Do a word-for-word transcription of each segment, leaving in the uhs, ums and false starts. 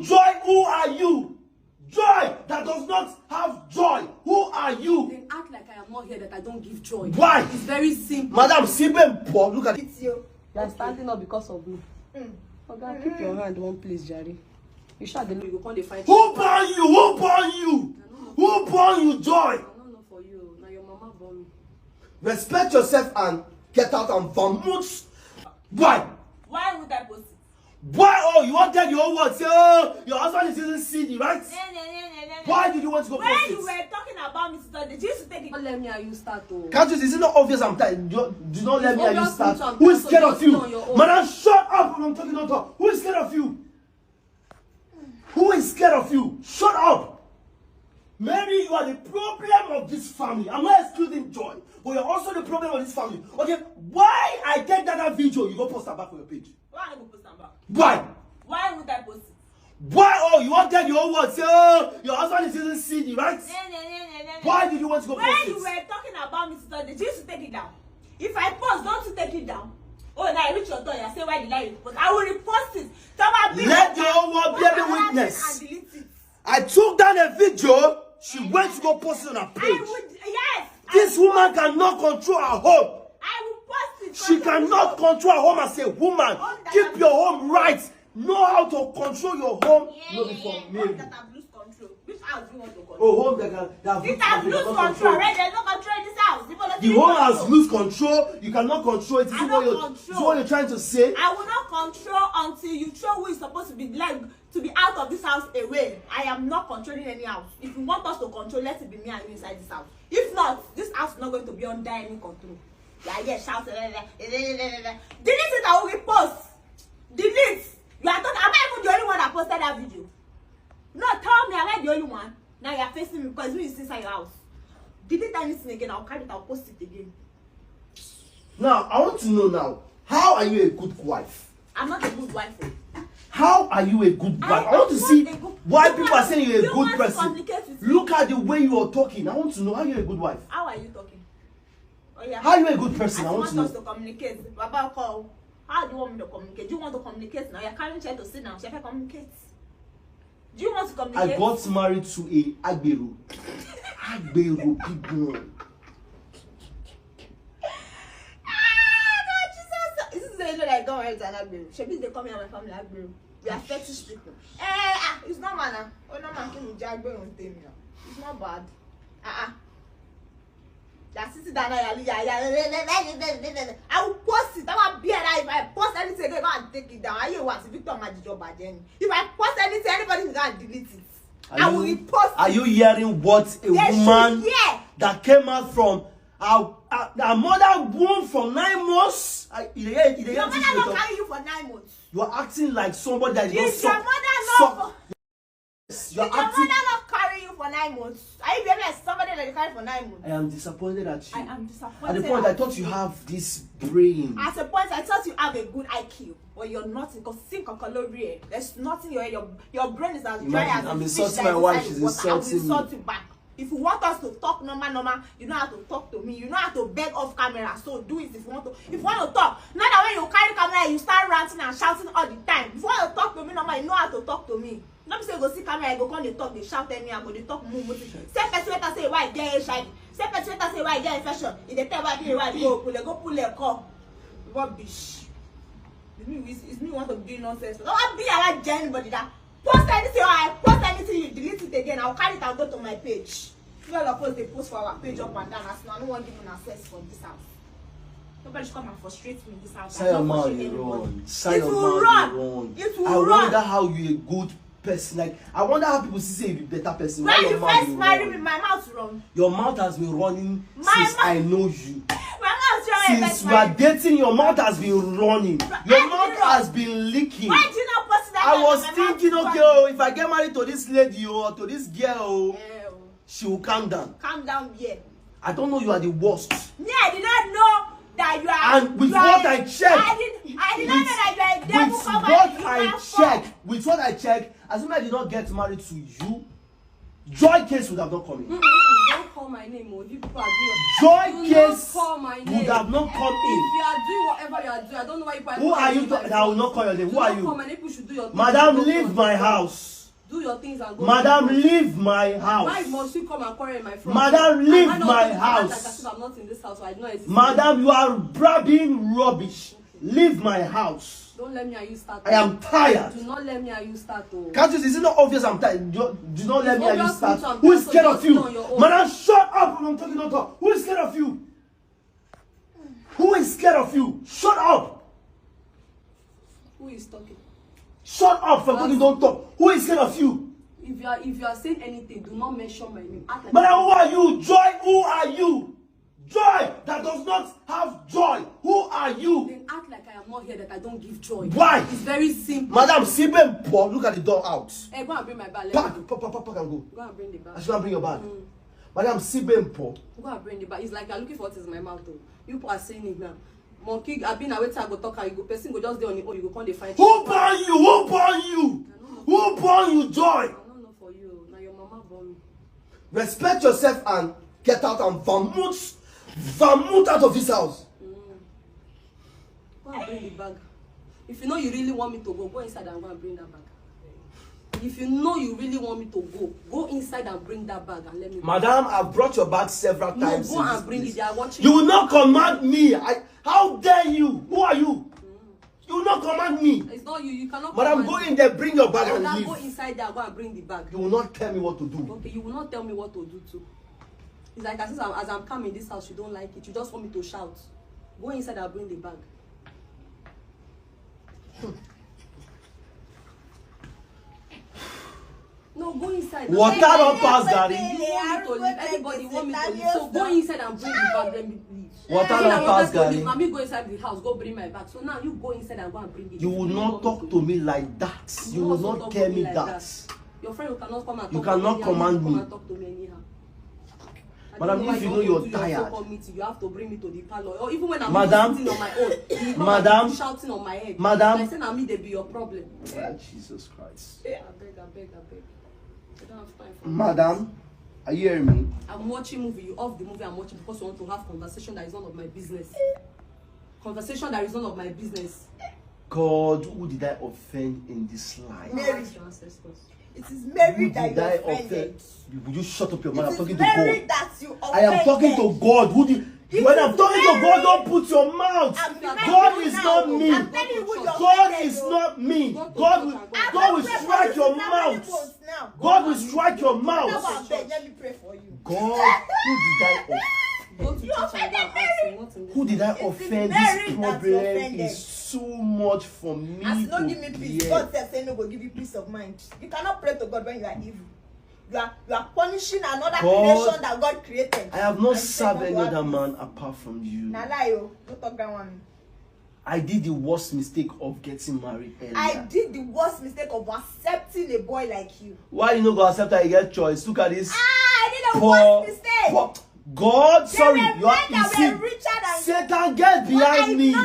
Joy, who are you? Joy that does not have joy. Who are you? Then act like I am not here, that I don't give joy. Why? It's very simple. Madam, see me poor. Look at it. It's you. You are standing up because of me. Oga, keep your hand one place, Jerry. You shall the You go come dey fight. Who born you? Who born you? Who born you, Joy? No, not for you. Now your mama born me. Respect yourself and get out and vamoose. Why? Why would I post it? Why? Oh, you wan tell the whole world say, oh, your husband is using C D, right? Ne, ne, ne, ne, ne, ne. Why did you want to go When post you it? Were talking about me today, did you used to take it? Don't let me and you start, oh. Can't you see? Is it not obvious? I'm tired. You do not let me and you Obvious start. me too, I'm Who is tired scared of of this you? thing on your own. Madam, shut up. I'm talking on top. Who is scared of you? Who is scared of you? Shut up. Mary, you are the problem of this family. I'm not excluding Joy, but you're also the problem of this family. Okay, why I take that, that video, you go post am back for your page? Why I go post am back? Why? Why would I post it? Why? Oh, you wan tell the whole world say, oh, your husband is using C D, right? Ne, ne, ne, ne, ne, ne. Why did you want to go When post you it? Were talking about me today, did you used to take it down? If I post, don't you take it down? Oh, now I reach your door, I say why did I repost? I will repost it. Tell my people Let the whole world be what the harass witness. And delete it. I took down a video. She went to go post it on her I page. Would, yes. This I will woman cannot control her home. I will post it. She cannot control her home as a woman. Keep your home right. Know how to control your home. Yeah, No yeah, be for yeah. me. Home that have lose control. Which house do you want to control? Oh, home that can that have This have you lose cannot control. Right? There's no control in this house. People don't The see home control. Has lose control. You cannot control it. Is I it what don't you're, control. is it what you're trying to say? I will not control until you throw who is supposed to be like to be out of this house away. I am not controlling any house. If you want us to control, let it be me and you inside this house. If not, this house is not going to be under any control. Yeah, yeah, shout. Eh, eh, eh, eh, eh, eh, eh. Delete it. I will repost. Delete. You are talking. Am I even the only one that posted that video? No, tell me, am I the only one? Now you are facing me because me is inside your house. Delete anything again. I'll carry it. I'll post it again. Now I want to know now. How are you a good wife? I'm not a good wife. Oh. How are you a good wife? I, want to I'm see not a good- why You people want- are saying you're a you good want to person. Complicate with me. Look at the way you are talking. I want to know how you're a good wife. How are you talking? Oh yeah. How are you a good person? I I want want to us know. To communicate. Baba call. How do you want me to communicate? Do you want to communicate now? You're carrying chair to sit down. Shall I communicate? Do you want to communicate? I got married to a agbero. Agbero people. Ah, God, Jesus. This is the reason I got married to an agbero. Shebi they come here, my family agbero. We are fetish people. Eh, ah, it's not man. Oh no, man, can you agbero on them now? It's not bad. Ah, ah. That city that I, I, I, I will post it. That one be alive. If I post anything, they go and take it down. I hear what Victor Majijo Bajeni. If I post anything, anybody can go and delete it. I will repost. Are you hearing what a Yes, woman yeah. That came out from a, a, a mother womb for nine months? I, you dey hear- you dey hear Your this mother you not talk? Carry you for nine months. You are acting like somebody that is Did your not mother suck- not? Yes, you are Did your acting. Mother not carry you for nine months? Are you behaving like somebody that you carry for nine months? I am disappointed at you. I am disappointed. At the point, I at thought you you. Have this brain. At a point, I thought you have a good I Q, but you're not. Because think of Kalori. There's nothing your your your brain is as dry Imagine, as I'm a fish insulting that my is wife, inside she's the water. I will insulting me. Insult you back. If you want us to talk normal, normal, you know how to talk to me. You know how to beg off camera. So do it if you want to. If you want to talk, not that when you carry camera, you start ranting and shouting all the time. If you want to talk to me normal, you know how to talk to me. Not say go see camera, go come dey talk, dey shout anyhow, go dey talk mumu mumu. Say person wey talk say why get H I V. Say person wey talk say why get infection. If they tell why people why go pull, go pull a call. Rubbish. It's me, it's, it's me want to do nonsense. Don't be allowed to anybody that post anything or I post anything, you delete it again. I'll carry it and go to my page. You all of us they post for our page up and down. As now, no one give una access for this house. Nobody should come and frustrate me in this house. Say your I'm not mouth pushing dey anyone. run. Say It your will mouth run. Dey run. It will I run. Wonder how you a good person. Like I wonder how people see say you be better person. When Why you your mouth first dey marry run? Me, my mouth run. Your mouth has been running My since mouth- I know you. My mouth run. Since we are dating, your mouth has been running. Your Why mouth did you- has been leaking. Why did you not post that? I That was my thinking, mouth okay, run. Oh, if I get married to this lady oh, or to this girl, oh, Eh, oh, she will calm down. Calm down here. I don't know you are the worst. Me, I did not know that you are. And with You are- what I check, I did. I did not know that you are a devil with covered what in I human check, form. With what I check, as soon as I did not get married to you, Joy case would have not come in. Mm-mm, don't Call my name, oh. You people are doing your... Joy case would have not come in. If you are doing whatever you are doing, I don't know why you people are... Who are you that I will not call your name? Who are you? Call my name, people should do your thing. Madam, leave my house. Do your things and go. Madam, leave my house. Why must you come and quarrel in my front? Madam, leave my house. As if I'm not in this house, so I know it's... Madam, you are bribing rubbish. Leave my house. Don't let me and you start. I am tired. Do not let me and you start. Oh. Can't you see? Is it not obvious I'm tired? Do, do not let me and you start. Who is scared of you? Madam, shut up. I'm talking, don't talk. Who is scared of you? Who is scared of you? Shut up. Who is talking? Shut up. I'm talking, don't talk. Who is scared of you? If you are if you are saying anything, do not mention my name. Act like... Madam, who are you? Joy, who are you? Joy that does not have joy. Who are you? Then act like I am not here, that I don't give joy. Why? It's very simple. Madam, Siben Paul, look at the door out. Hey, go and bring my bag. Pack, pack, pack, pack, and go. Go and bring the bag. I should not bring your bag. Mm. Madam Siben Paul. Go and bring the bag. It's like you're looking for what is in my mouth, though. You people are saying it now. Monkey, I been away to go talk, and you go, person go just there on the own, you go come dey find... Who born you? Who born you? Who born you, Joy? I don't know for you. Now your mama born me. Respect yourself and get out and vermouth, vermouth out of this house. Mm. Go and bring the bag. If you know you really want me to go, go inside and go and bring that bag. If you know you really want me to go, go inside and bring that bag and let me go. Madam, I've brought your bag several times. No, go and bring it. They are watching. You will not command me. I, how dare you? Who are you? You will not command me. It's not you. You cannot. Madam, go in there, bring your bag and leave. Go inside there, go and bring the bag. You will not tell me what to do. Okay, you will not tell me what to do too. It's like as I'm, as I'm coming this house, you don't like it. You just want me to shout. Go inside and bring the bag. No, go inside. Water don pass, Gary. You want me to leave? Anybody want me to leave? So go inside and bring the bag, then leave. Water don pass, Gary. Let me go inside the house, go bring my bag. So now you go inside and go and bring it. You will not talk to me like that. You will not tell me that. Your friend, you cannot come and you cannot command me. Come and talk to me anyhow. Madam, if you know you're tired, you have to bring me to the parlor. Or even when I'm sitting on my own, you come and shouting on my head. Madam, I say na me dey be your problem. Jesus Christ. I beg, I beg, I beg. I don't have time for... Madam, are you hearing me? I'm watching movie. You off the movie I'm watching because you want to have conversation that is none of my business. Conversation that is none of my business. God, who did I offend in this life? Mary. It is Mary that you offended. Would you shut up your mouth? I'm talking to God. I am talking to God. Who do you, when I'm talking to God, don't put your mouth. God is not me. God is not me. God will, God will strike your mouth. God will strike your mouth. Let me pray for you. God, who did I offend? Go to church and go and ask him what in this... Who did I offend? This problem is too much for me to bear. As you no give me peace, God sef say no go give you peace of mind. You cannot pray to God when you are evil. You are you are punishing another creation that God created. I have not served any other man apart from you. Na lie o. No talk that one. I did the worst mistake of getting married earlier. I did the worst mistake of accepting a boy like you. Why you no go accept her? You get choice. Look at this. Ah, I did the worst mistake. Poor, God, sorry, you are, you see, Satan, get behind me.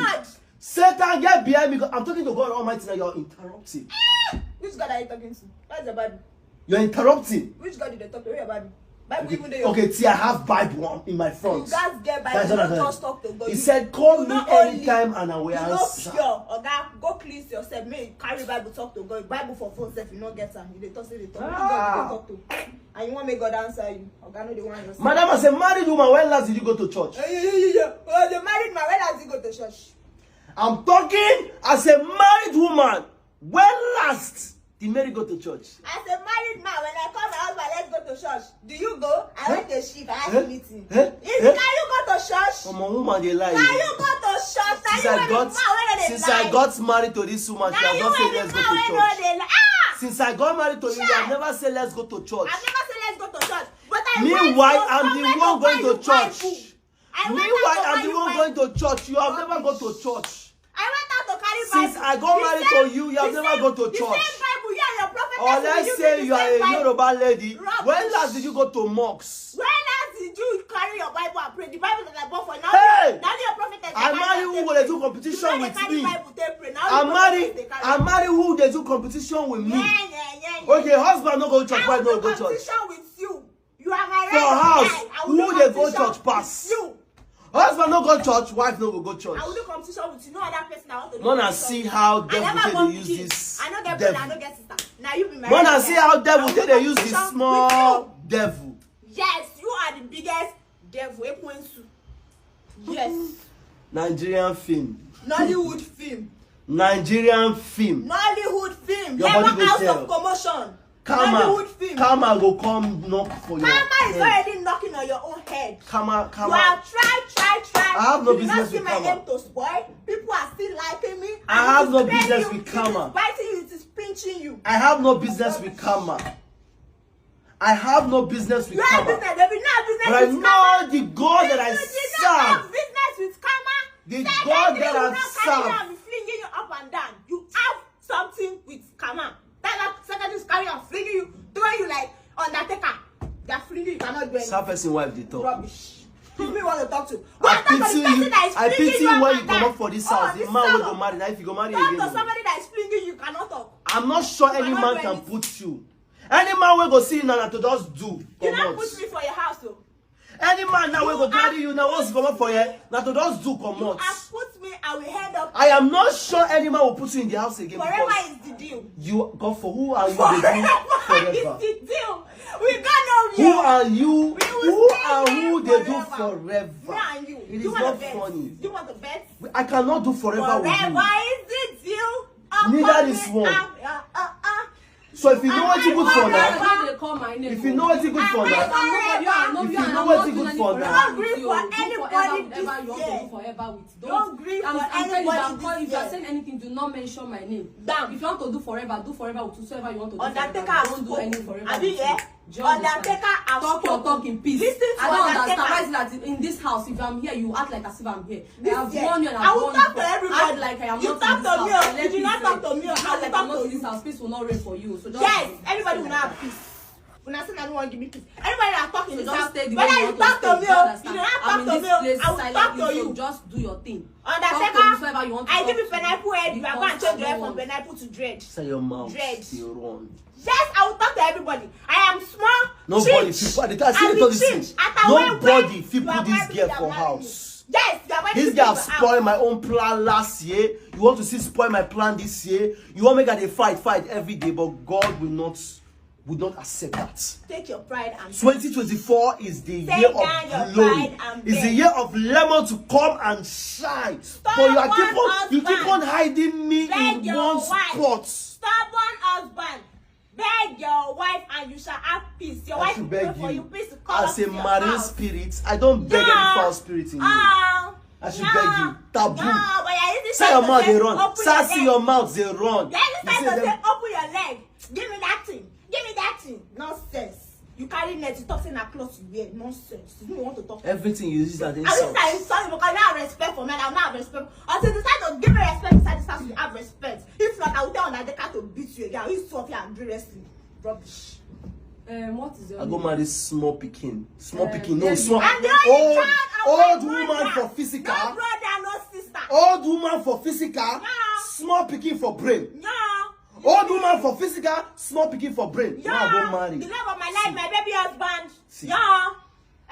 Satan, get behind me. I'm talking to God Almighty now. You're interrupting. Ah, which God are you talking to? Where's the Bible? You're interrupting. Which God did they talk to? Where your Bible? Bible even there. Okay, see, I have Bible in my front. You guys get Bible. Don't just talk to God. He said, "Call me anytime and I will answer." You know, pure. Oga, go cleanse yourself. May you carry Bible, talk to God. Bible for phone self, you no get am. You dey talk, say dey talk. Ah. God dey talk to. And you want make God answer you. Oga, no dey want yourself. Madam, as a married woman, when last did you go to church? Yeah, yeah, yeah, yeah. Oh, the married man, when last did you go to church? I'm talking as a married woman. When last did Mary go to church? As a married man, when I call my husband, let's go to church. Do you go? I went to sheep. I had a meeting. Is, can you go to church? Omo, woman dey lie. Can you go to church? Since I got, since I got married to this woman, she has not said let's go to church. Since I got married to you, you have never said let's go to church. I've never said let's go to church. But I... Meanwhile, I'm the one going to church. Meanwhile, I'm the one going to church. You have never gone to church. I went out to carry Bible. Since I got married to you, you have never gone to church. The same Bible you and your prophet... Or let's say you are a Yoruba lady. When last did you go to mosque? When last did you carry your Bible and pray? The Bible that I bought for now. Hey! Now your prophet... I marry who go dey do competition with me. I marry, I marry who dey do competition with me. Yeah, yeah, yeah, yeah. Okay, husband no go church, wife no go church. Competition with you. For house, who dey go church pass? Husband no go church, wife no go go church. I will do competition with you. No other person I want to do Mona competition see with. How I devil never take born dey use pikin. This I no get brother, I devil. No get sister. Now you be my Mona brother. See how devil I will take do dey use this competition small with you. Devil. Yes, you are the biggest devil. Ekwensu. Yes. Nigerian film. Nollywood film. Nigerian film. Nollywood film. Your Never body go House tell. Of Commotion. Karma, Nollywood film. Karma go come knock for your Karma is head. Already knocking on your own head. Karma, You Karma. Have tried, tried, tried. I have no You did business not see with my karma. Name to spoil. People are still liking me. I have It no is paying business you. With karma. It is biting you. It is pinching you. I have no business with karma. I have no business with You have karma. Business. There be no business But I with know karma. The God If that I you did not have serve. Business with karma. The Second God thing that will I not carry you serve. And be flinging you up and down. You have something with karma. That that second thing is carrying you, flinging you, throwing you like Undertaker. They are flinging you, you cannot do anything. That person wife dey talk. Rubbish. Who me want to talk to? I Talk to the pity person you. That is I flinging pity you you up when and you down. Come up for this Oh, house. The this man will fellow. Go marry. Now if you go marry Talk to again. Somebody that is flinging you cannot talk. I'm not sure any man can put you. Any man will go see you now to just do. You don't put me for your house, though. Any man now will go carry you now once you come up for here. Now to just do come out. You have put me, I will head up. I am not sure any man will put you in the house again. Forever is the deal. You God for who are you? Forever is the deal. We got no. Who are you? Who are who they do forever? Me and you. It is not funny. You want to bet? I cannot do forever with you. Forever is the deal. Neither is one. Uh, uh, uh. So if you know what you good for Why now, they call my name? If you know what you good for I now, am nobody, I am If nothing, you and know I'm what not you doing good for anything now, with you. Don't agree for Do anybody forever, whatever you want to this do year. Forever with. Don't agree I'm, for I'm telling you, anybody I'm calling, if this you are year. Saying anything, do not mention my name. Damn. If you want to do forever, do forever with whosoever you want to do. Undertaker Forever. has Don't do any spoken. forever. Have you With heard? you. Do you understand? Undertaker has Talk your spoken. Talk in peace. Listen to I don't Undertaker. Understand. Why is it that in this house, if I'm here, you act like as if I'm here? This I have year, warned you and I I've will warned talk you. To everybody. Act like I am You not talk in this to house. me. And let You did me not say, talk to me. you I act will like talk I'm not to in this you. House. Peace will not reign for you. So just Yes, everybody will not have peace. Una say una no wan give me peace. Anybody that talk in this So just house, stay the whether way you you want talk to to stay. me Do you or you understand? do not I'm talk in to this me, place I will talk to silently, so you. Just do your thing. Undertaker, Talk to whosoever you want to I talk give you to. Pineapple Head, you are going to Because change I your don't from want Pineapple to Dread. Say your mouth. Dread. Still run. Yes, I will talk to everybody. I am small. Nobody. Cheat. People, I dey tell I say be this cheat. thing. At our Nobody wedding, fit you are put this married, girl you are for married. House. Yes, you are married. This girl spoil my own plan last year. You want to see spoil my plan this year? You want make I dey fight, fight every day, but God will not, will not accept that. Take your pride and twenty twenty-four is the Take year down your of glory. Pride and It's the beg. Year of lemon to come and shine. But you are keep on, you keep on hiding me Beg in your one wife. Spot. Stubborn husband. Beg your wife and you shall have peace. Your I wife should will pray beg for you. You. Peace will come As to a your marine house. Spirit, I don't beg No. any foul spirit in you. Oh, I should no. Beg you. Taboo. No, but you're using Say your to mouth say, dey run. Open Say I your see leg. Your mouth dey run. You're using You to say say, open your leg. Give me that thing. Give me that thing. Nonsense. You carry net, you talk say na cloth you wear. Nonsense. You don't want to talk. Everything you use that I wish insult. I insult you because you have respect for men. I will not have respect. Until you decide to give me respect inside this house, you have respect. If not, I will tell Undertaker to beat you again. I will sue you and do wrestling. Rubbish. Um, what is your I go name? Marry small pikin. Small Eh, pikin. No, then small. I'm the only Old, child of old my woman brother. For physical. No brother, no sister. Old woman for physical. No. Small pikin for brain. No. Old woman for physical. Small pikin for brain. Yeah. Now I go marry. The love of my life, my baby husband. See. Yeah.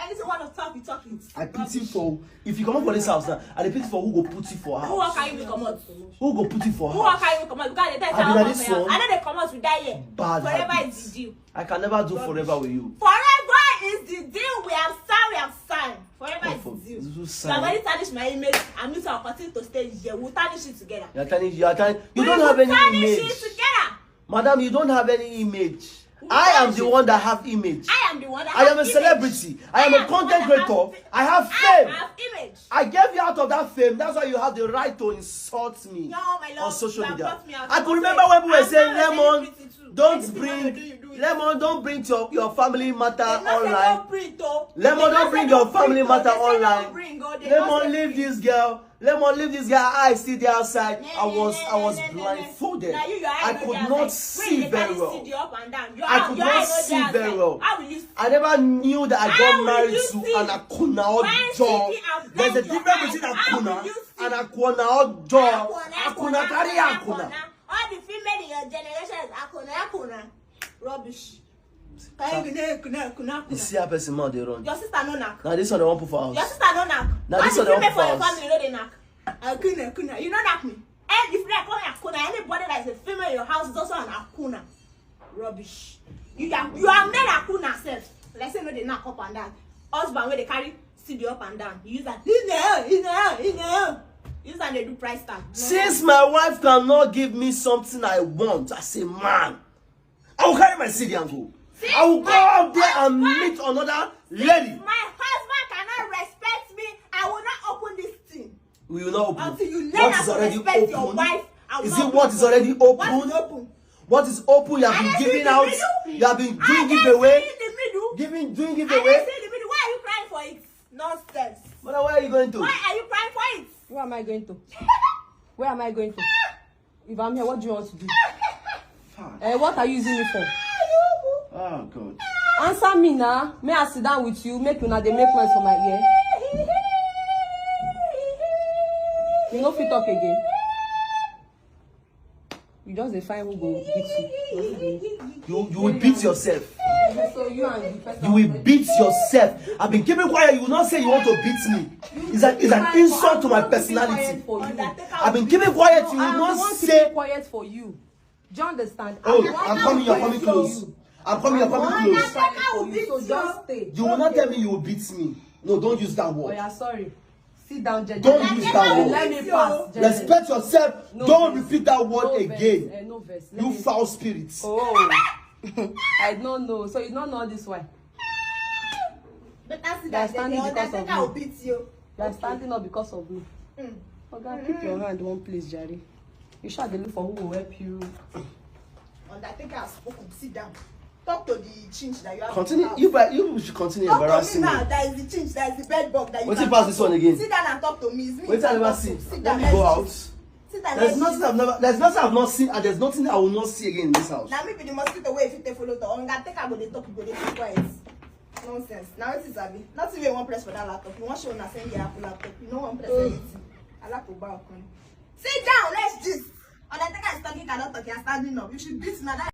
Anything want to talk, you talk it. I pity for if you come up for this house now. I dey pity for who go put you for Who house. Can you come out? Who go put you for Who house? Can you come out? Because they tell I be you like what this for your one. I know they come out with that year. Bad Forever habits. Is the deal. I can never do forever with you. Forever is the deal we have signed, we have signed. Forever is For- the deal. you You sign. Have already tarnished my image. And me too, I'll continue to stay here. We'll tarnish it together. You are tarnish. You are tarnish. You We don't will have any tarnish image. It together. Madam, you don't have any image. We I am tarnish the it. One that have image. I am the one that I am have a image. Celebrity. I am a am the content one that creator. Have, I have I fame. Have image. I gave you out of that fame. That's why you have the right to insult me No, my love, on social you have media. Brought me out. I could I'm remember sorry. When people were I'm saying, not a Lemon, celebrity too. Don't Anything you wanna bring, do, you do it. Lemon, don't bring your, your family matter They not say online. Don't bring it, oh. Lemon, They don't not bring say your don't family bring it, oh. Matter They say online. Don't bring, oh. They not Lemon, say Leave bring. This girl. Lemon, leave this girl. I see the outside. Nah, I was, nah, I was nah, nah, nah, blindfolded. nah. Now you, you are I hiding could behind not the see outside. very When they well. Carry C D up and down. Your I eye, could your not eye no see dey very outside. Well. How will you see? I never knew that I How got will married you to see? An Akuna or When Joe. C D have There's a blind your difference eye, between how will Akuna you see? And Akuna or Joe. Akuna, Akuna carry Akuna. All the female in your generation is Akuna, Akuna. Rubbish. Can you kuna, kuna, kuna, You see how person mouth dey run. Your sister no knock. Now this one they want put for Your house. Sister no knock. Now this one they All the want put female for for your house. Family no dey knock. Uh, kuna, kuna. You no knock me. And if you like call me a kuna, anybody that is a female in your house is also an akuna. Rubbish. You are you are made akuna self. Like say no dey knock up and down. Husband wey dey carry C D up and down. You use that. You know, you know, you know. Use that they do price tag. Since my wife cannot give me something I want as a man, I will carry my C D and go. I will go out there and meet another lady. My husband cannot respect me. I will not open this thing We will not open. Until you learn What how is to already respect your open? Wife. I will Is not it open what is your already What is open? open? What is open? You I have been don't see giving the out. middle. You have been I doing don't giveaway. See the middle. Giving, doing I giveaway. don't see the middle. Why are you crying for it? Nonsense. But why are you going to? Why are you crying for it? Where am I going to? Where am I going to? If I'm here, what do you want to do? Fuck. Eh, what are you using me for? Oh God. Answer me now. May I sit down with you? Make una dey make noise for my ear. You no fit talk again. You just dey find who go beat you. You you will beat yourself. So you and the person. You will beat yourself. I've been keeping quiet. You will not say you want to beat me. It's an it's an insult to my personality. I've been keeping quiet. You will I'm the not one say. Quiet for you. Do you understand? Oh, the one I'm coming. You're keeping coming quiet for close. You. I'm coming. You're coming I'm close. Quiet for you, so just stay. You will not tell me you will beat me. No, don't use that Oh word. Yeah, sorry. Sit down, Jenny. Don't use that And word. Let me pass. Jenny. Respect yourself. No Don't vex. repeat that word No again. Vex. Eh, no vex. Let You me- foul spirit. Oh. I don't know. So you don't know this one. But that's it. They are standing because of I will me. Beat you. You are standing up because of me. Mm. Oga, keep your hand one place, Jerry. You shall dey look for who will help you. Undertaker has spoken. Sit down. Talk to the change that you have. Continue. Now. You, but you should continue Talk to me embarrassing me. Now. That is the change. That is the bed bug that you. Wetin Can pass talk this to. One again? Sit down and talk to me. It's me. Wetin I never Talk see. To. Sit Let down. me go out. Sit down. There's Let's- nothing I've never. There's nothing I've not seen, and there's nothing I will not see again in this house. Now me be the mosquito way if you take follow to. Undertaker go dey talk, you go dey keep quiet. Nonsense. Now it is Abi. Nothing wey you wan press for that laptop. You wan show una send the Apple laptop. You no wan press anything. Alakoba okun. Sit down. Let's gist. Undertaker is talking, cannot talk. You're standing up. You should beat una. That